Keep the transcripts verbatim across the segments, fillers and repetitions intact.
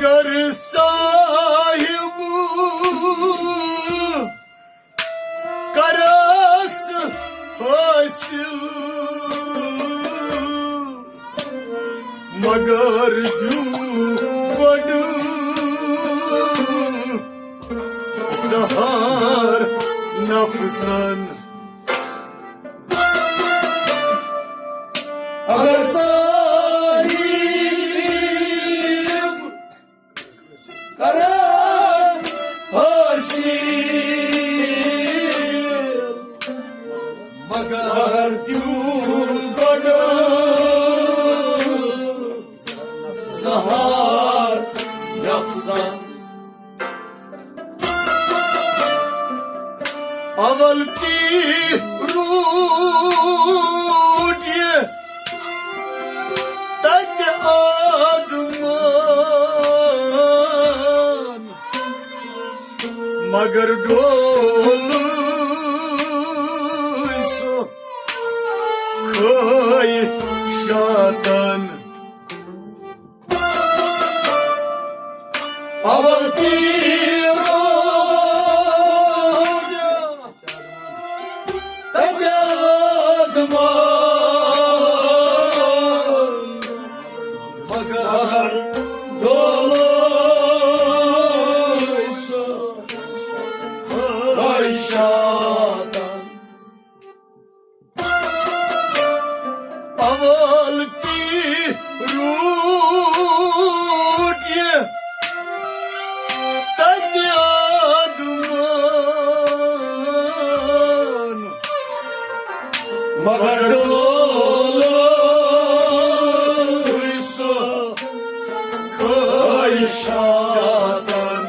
گر صاحب کرکھ ژٕ حٲصِل، مگر دیو گۄڈٕ زہار نفسن۔ اگر صاحب کرن حٲصِل، مگر دیُن گۄڈٕ زہار نفسن۔ اول تی روٗد یہِ تتہِ آدمان، مگر ڈولُے سُہ خٲہِشاتن۔ اول تیٖر تتہِ آدمان، مگر ڈولُے سُہ خٲہِشاتن۔ اول تی روٗد یہِ تتہِ آدمان، مگر ڈولُے سُہ خٲہِشاتن۔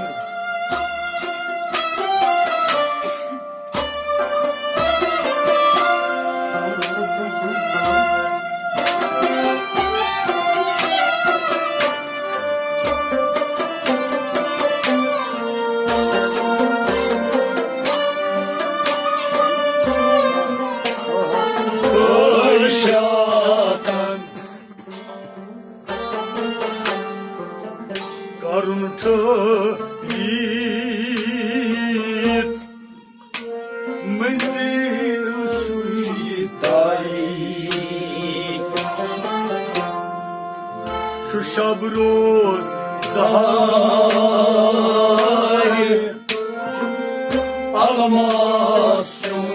کرُن ٹھٔہرِتھ منزل چھُے طے۔ چھُ شب روز سہارِ الماس چُن۔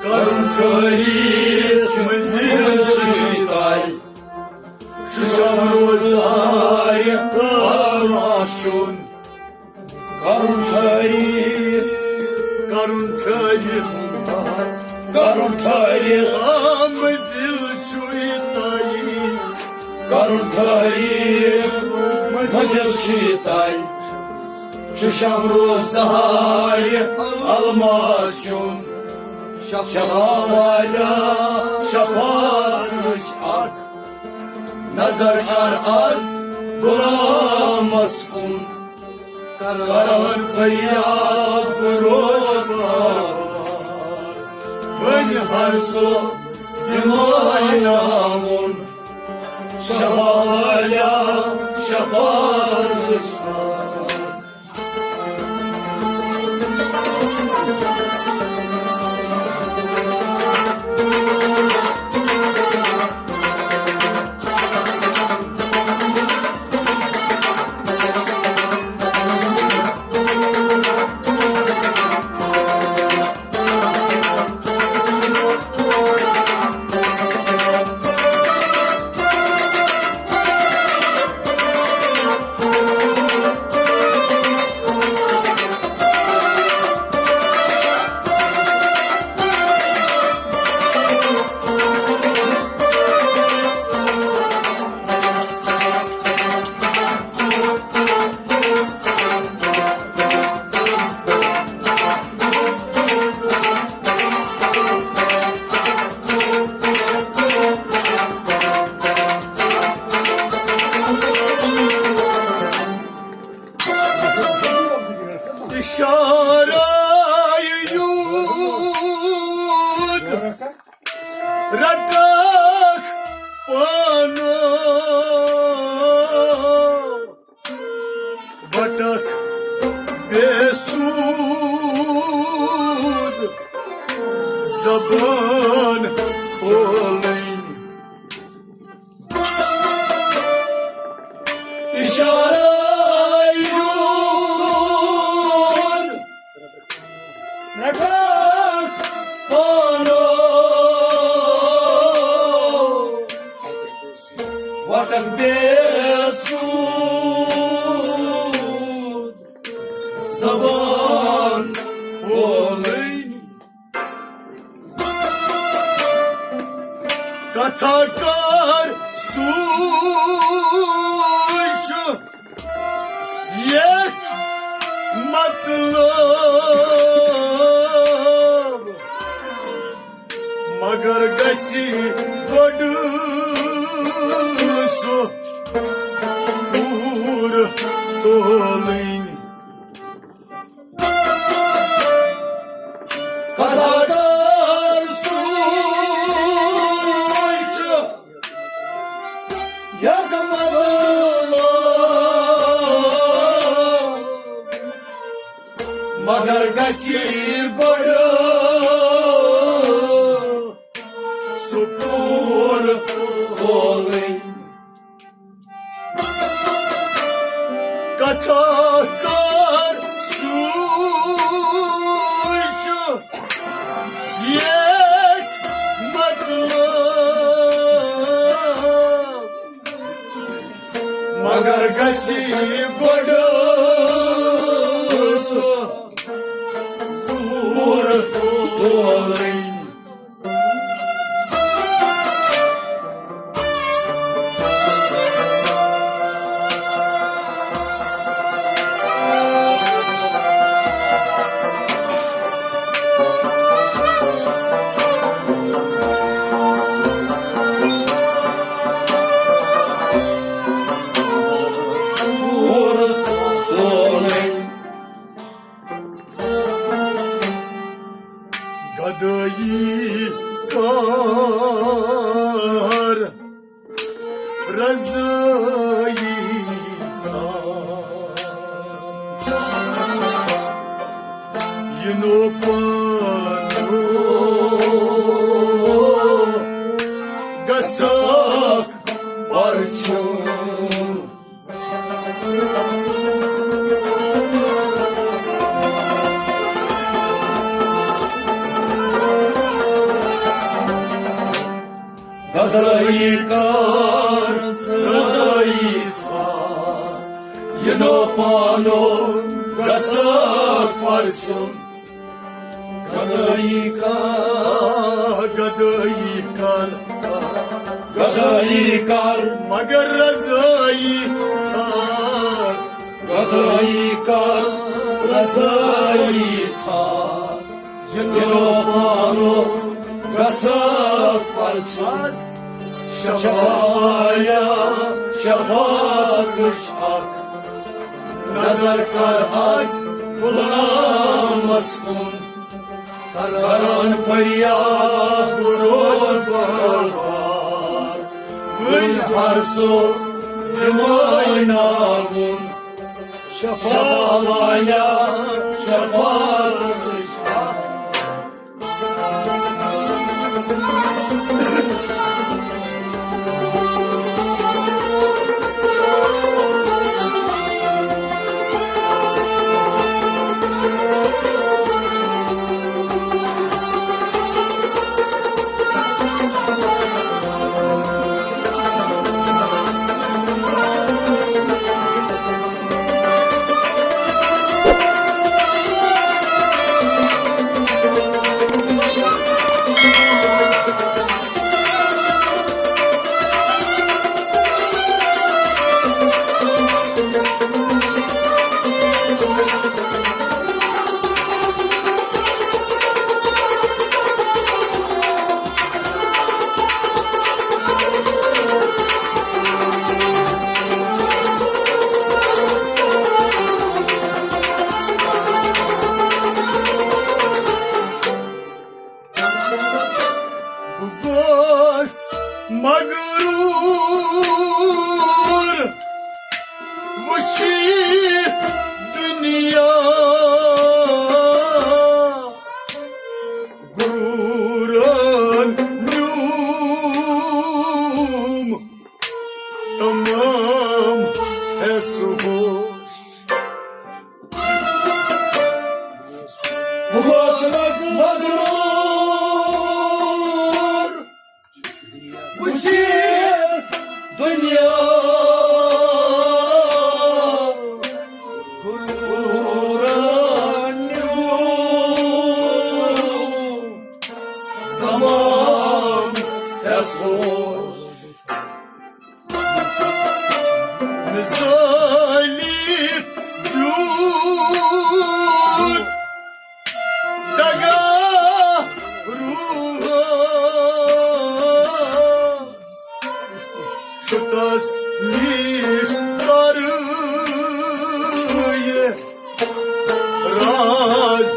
کرُن ٹھٔہرِتھ منزل چھُے طے۔ چھُ شب روز سہارِ الماس چُن۔ کرُن ٹھٔہرِتھ، کرُن ٹھٔہرِتھ، کرُن ٹھٔہرِتھ۔ آ، منزل چھُے طے۔ کرُن ٹھٔہرِتھ، منزل چھُے طے۔ چھُ شب روز سہارِ الماس چُن۔ شفا والیا، شفاعتٕچ اکھ نظر کر از غلامس کُن۔ کران فریاد بہٕ روزٕ بار، وۄنۍ ہر سُہ دِماے ناوُن۔ شفا والیا، شفاعتٕچ اکھ اشارہ۔ پٹک بے سود زبان کھولٕنۍ۔ اشارہ یور رٹک پانو وٹک بے سود زبان کھولٕنۍ۔ کتھا کار سوٗز چھُ یتھ مطلب، مگر گژھِ گۄڈٕ سُہ پوٗرٕ تولٕنۍ۔ کتھا کار سوٗز چھُ یتھ مطلب، مگر گژھِ گۄڈٕ سُہ پوٗرٕ تولٕنۍ۔ کتھا کار سوٗز چھُ یتھ مطلب، مگر گژھِ گۄڈٕ سُہ پوٗرٕ تولٕنۍ۔ گدٲیی کار رضٲیی ژھار۔ یِنو پانو گژھکھ پرچھُن۔ گدٲیی کار رضٲیی ژھار، یِنو پانو گژھکھ پرژھُن۔ گدٲیی کار، گدٲیی کر، گدٲیی کر، مگر رضٲیی ژھار۔ گدٲیی کر، رضٲیی ژھار۔ یِنو پانو گژھکھ پرژھُن۔ شفاعت، شفاعت وٕچھ اکھ نظر کر از غلامس کُن۔ کران فریاد روز بہار، وٕنۍ ہر سو دِمٲے ناوُن۔ شفاعت، شفاعت وٕچھ اکھ۔ مغرور وٕچھِتھ دُنیا غرورن نیوٗ تمام یَس اوس۔ مثٲلی دیُت دگا روحس، چھُ تس نِش کرٕ یہِ راز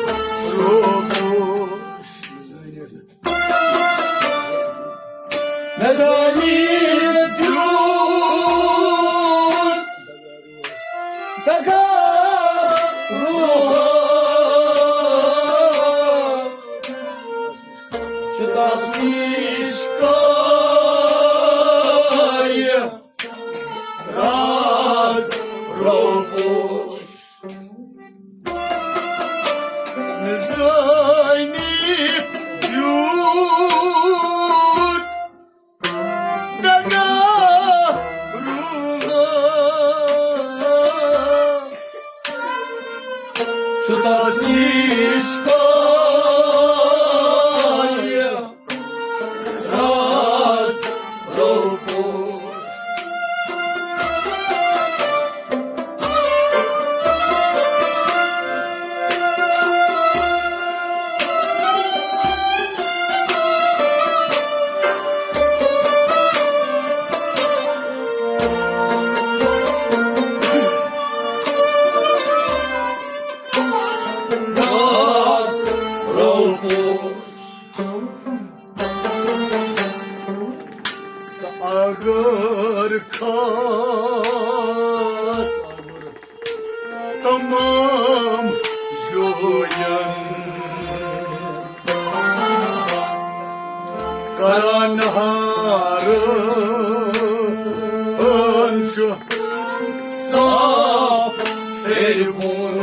روبوش۔ نظامی دیوٗن تکا روحس، چھُ تس نِش کرٕ یہِ راز روبوش۔ نظامی دیوٗن دگا روحس، چھُ تس نِش کرٕ یہِ راز روبوش۔ راز روبوش۔ ساغر خاص تمام جوین کران ہارن چھُ صاف ہیرِ بۄن۔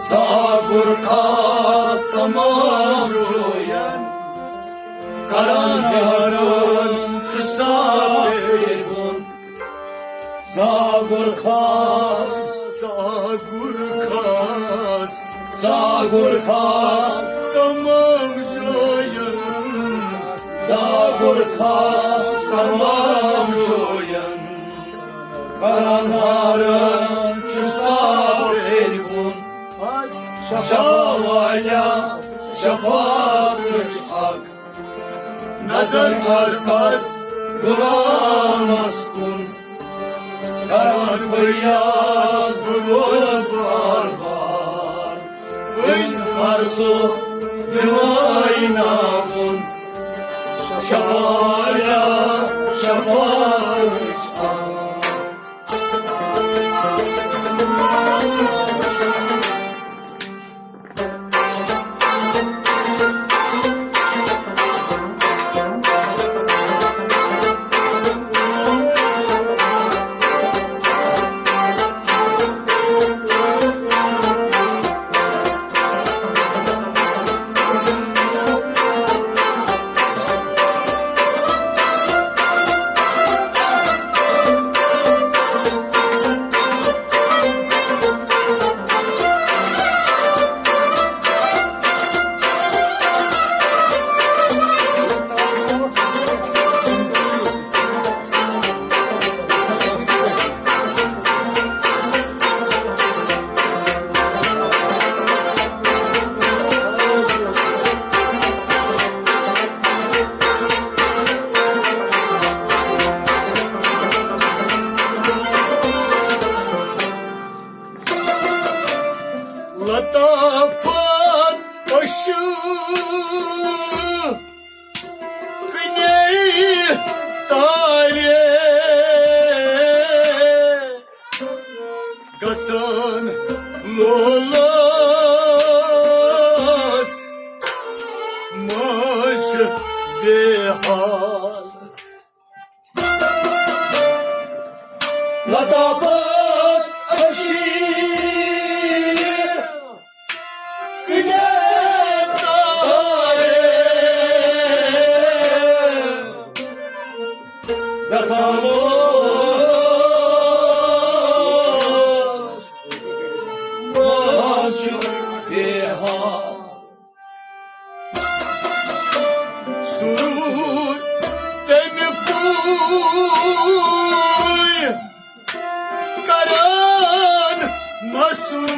زاگُر خاص تمام جوین کران ہارن چھُ صاف ہیرِ بۄن۔ زاگُر خاص، زاگُر خاص، زاگُر خاص تمام جوین۔ زاگُر خاص تمام جوین کران ہارن چھُ صاف ہیرِ بۄن۔ شفا والیہ شفاعتٕچ اکھ نظر از از غلامس کُن۔ کران فریاد بہٕ روزٕ بار بار، وۄنۍ عرضو دِوان ناوُن۔ شفاعت، شفاعت۔ لطافت اشو کنے تارے گژھان لولس منٛز۔ بے حال۔ لطافت کشی کنے تارے گژھان اوس، منٛز چھُ بے حال۔ سرور تمہِ پوٗرۍ کران مسرور،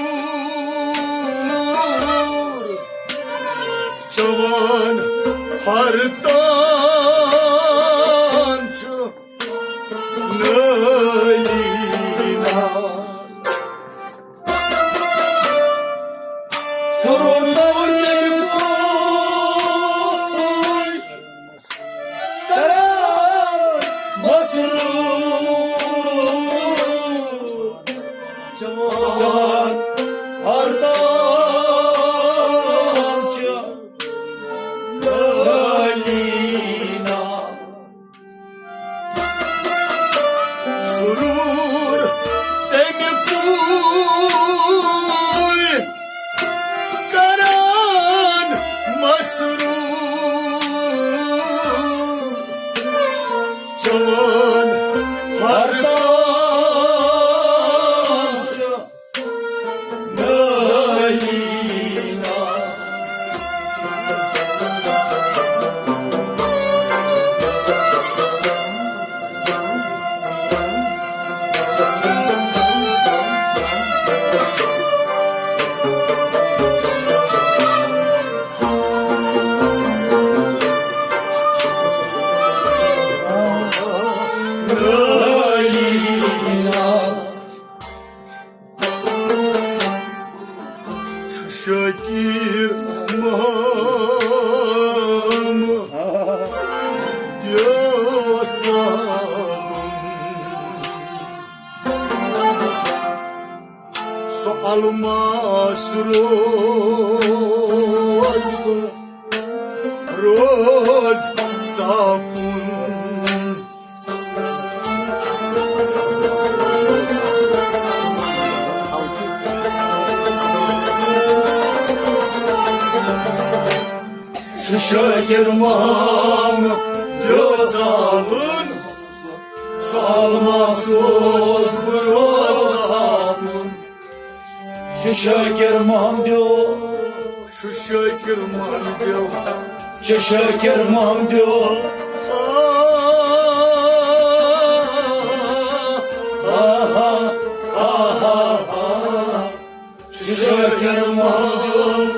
چوان ہر تان چھُ نٲلی نان۔ سرور تمہِ پوٗرۍ کران مسرور، چوان ہر تان چھُ نٲلی نان۔ سرور تمہِ پوٗرۍ کران مسرور، چوان ہر تان چھُ نٲلی نان۔ شاکر محمد یوسف۔ سُہ الماس روز بہٕ، روز ژاپُن۔ شاکر محمد یوسف۔ سُہ الماس روز بہٕ، روز ژاپُن۔ چھُ شاکر محمدیو۔ چھُ شاکر محمدیو۔ چھُ شاکر محمدیو۔ آ، آ، آ، آ، آ۔ شاکر محمد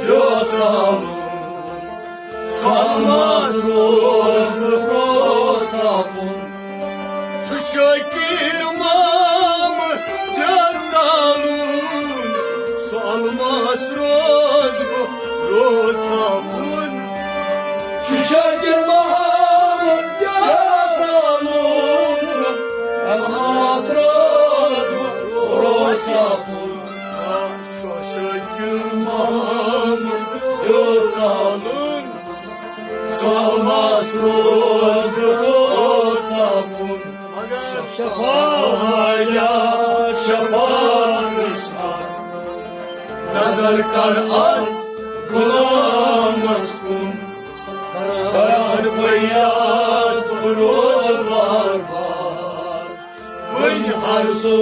یوسف۔ سُہ الماس روز بہٕ، روز ژاپُن۔ چھُ شاکر محمد یوسف۔ سُہ الماس روز بہٕ، روز ژاپُن۔ چھُ شاکر محمد یوسف۔ الماس روز بہٕ، روز ژاپُن۔ شاکر محمد یوسف۔ سُہ الماس روز بہٕ، روز ژاپُن۔ شفاعت یا شفاعت، نظر کر از غلامس کُن۔ کران فریاد بہٕ روز بار بار۔ وۄنۍ ہر سُہ